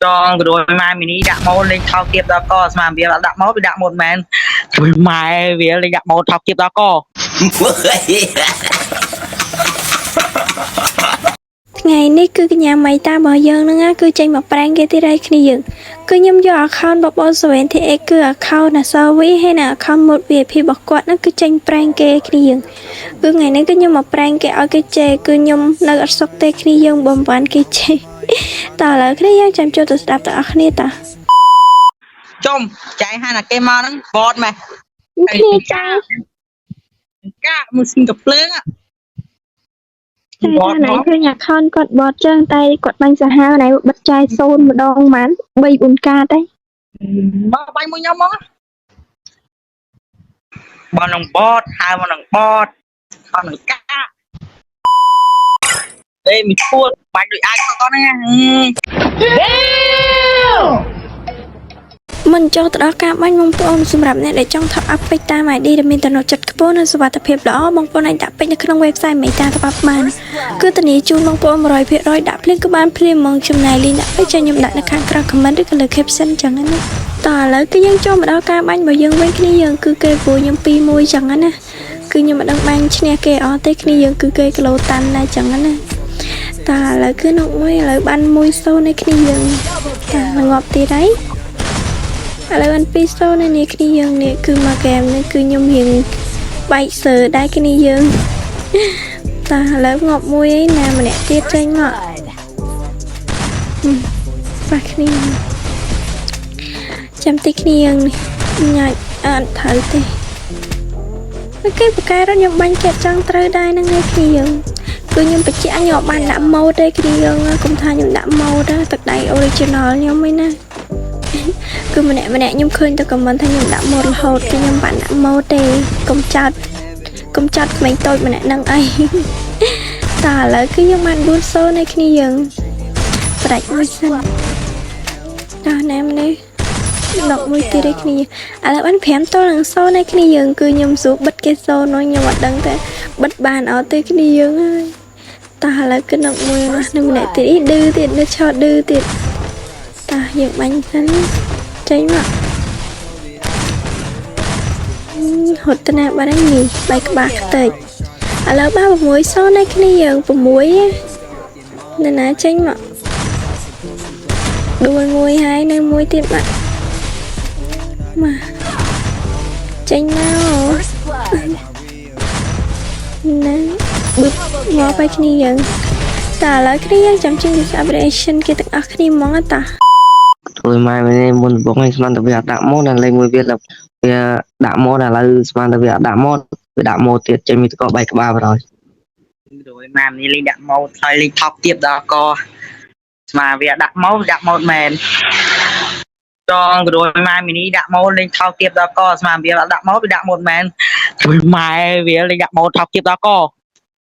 ចងក្រួយម៉ែមីនីដាក់ម៉ូលេងថោកទៀបដល់កស្មានវាដាក់ម៉ូវាដាក់ម៉ូមែនម៉ែវាលេងដាក់ម៉ូថោកទៀបដល់ក ថ្ងៃនេះគឺកញ្ញាមីតារបស់យើងហ្នឹងណាគឺចេញមកប្រែងគេទៀតហើយគ្នាយើងគឺខ្ញុំយក account បបោ 78គឺ account ណា server ហើយណា account mode VIP របស់គាត់ហ្នឹងគឺចេញប្រែងគេគ្នាយើងគឺថ្ងៃនេះគឺខ្ញុំមកប្រែងគេឲ្យគេជេរគឺខ្ញុំនៅអត់សុខទេគ្នាយើងបំបានគេជេរតើឥឡូវគ្នាយើងចាំចូលទៅស្ដាប់ទាំងអស់គ្នាតា ចុំចៃហាណាគេមកហ្នឹងបតម៉េះ គ្នាចា កាមួយស៊ីងកាភ្លើង តែថាណៃឃើញ account គាត់បតចឹងតែគាត់បាញ់សាហាវណៃបិទចាយសូន្យម្ដងហ្មង3 4កាតទេ មកបាញ់មួយខ្ញុំមកបើនឹងបតហៅមកនឹងបតអត់នឹងកាទេមីពួតបាញ់ដូចអាចកហ្នឹងណា មិនចុះទៅដល់ការបាញ់បងប្អូនសម្រាប់អ្នកដែលចង់ top up ពេជ្រតាម ID ដែលមានទំនុកចិត្តខ្ពស់និងសុវត្ថិភាពល្អបងប្អូនអាចដាក់ពេជ្រនៅក្នុង website មេតា top up បានគឺធានាជូនបងប្អូន100%ដាក់ភ្លាមគឺបានភ្លាមហ្មងចំណាយលីងដាក់ពេជ្រចាំខ្ញុំដាក់នៅខាងក្រោម comment ឬក៏លើ caption ចឹងណាតោះឥឡូវគឺយើងចូលមកដល់ការបាញ់របស់យើងវិញគ្នាយើងគឺគេព្រោះខ្ញុំ2 1ចឹងណាគឺខ្ញុំមិនដឹងបាញ់ឈ្នះគេអត់ទេគ្នាយើងគឺគេគីឡូតាន់ដែរចឹងណាតើឥឡូវគឺនុកមួយឥឡូវបាន1-0នៃគ្នាយើងតើងាប់ទៀតហើយ ឥឡូវបាន2សូននេះគ្នាយើងនេះគឺមកហ្គេមនេះគឺខ្ញុំរៀងបែកសើដែរគ្នាយើងតើឥឡូវងាប់មួយឯណាម្នាក់ទៀតចេញមកហឹមបាក់គ្នាចាំតិចគ្នាយើងនេះញ៉ាច់អត់ត្រូវទេអូខេបកែរត់ខ្ញុំបាញ់គេចង់ត្រូវដែរហ្នឹងឯងគ្នាយើងគឺខ្ញុំបញ្ជាក់ខ្ញុំអត់បានដាក់ម៉ូតទេគ្នាយើងកុំថាខ្ញុំដាក់ម៉ូតទឹកដៃ original ខ្ញុំឯណា គឺម្នាក់ម្នាក់ខ្ញុំឃើញតែ comment ថាខ្ញុំដាក់ម៉ូតរហូតគឺខ្ញុំបានដាក់ម៉ូតទេកុំចោតកុំចោតក្មេងតូចម្នាក់នឹងអី តើឥឡូវគឺយើងបាន4សូននៃគ្នាយើងប្រាច់មួយសិនតោះណែម្នេះដកមួយទៀតឯគ្នាឥឡូវបាន5ទល់នឹងសូននៃគ្នាយើងគឺខ្ញុំស្រួលបិទគេសូននោះខ្ញុំអត់ដឹងតែបិទបានអត់ទេគ្នាយើងហើយតោះឥឡូវគឺដកមួយនោះនឹងម្នាក់ទៀតអីឌឺទៀតនៅឆោតឌឺទៀតតោះយើងបាញ់សិនចេញមក ហត់ទៅណាបាត់ហើយនេះបែកក្បាលខ្ទេចឥឡូវបាន6សូននៃគ្នាយើង6ណាណាចេញមកដួលមួយហើយនៅមួយទៀតមកមកចេញមកណាបឹបមកបែកគ្នាយើងតើឥឡូវគ្នាយើងចាំចេញពី operation គេទាំងអស់គ្នាហ្មងតា ធ្វើម៉ែនេះមុនដំបូងឯងស្មានតែវាអត់ដាក់ម៉ូតដល់លេងមួយវាដល់វាដាក់ម៉ូតឥឡូវស្មានតែវាអត់ដាក់ម៉ូតវាដាក់ម៉ូតទៀតចេញមីតកបែកក្បាលបណ្ដោយ rồi mà mình lên đặt màu thời lên thọc tiếp đó co mà việc đặt màu đặt màu mềm ចងក្រួយម៉ែមីនីដាក់ម៉ូលេងថោកទៀបដល់កស្មានវាដាក់ម៉ូវាដាក់ម៉ូមែនម៉ែវាលេងដាក់ម៉ូថោកទៀបដល់ក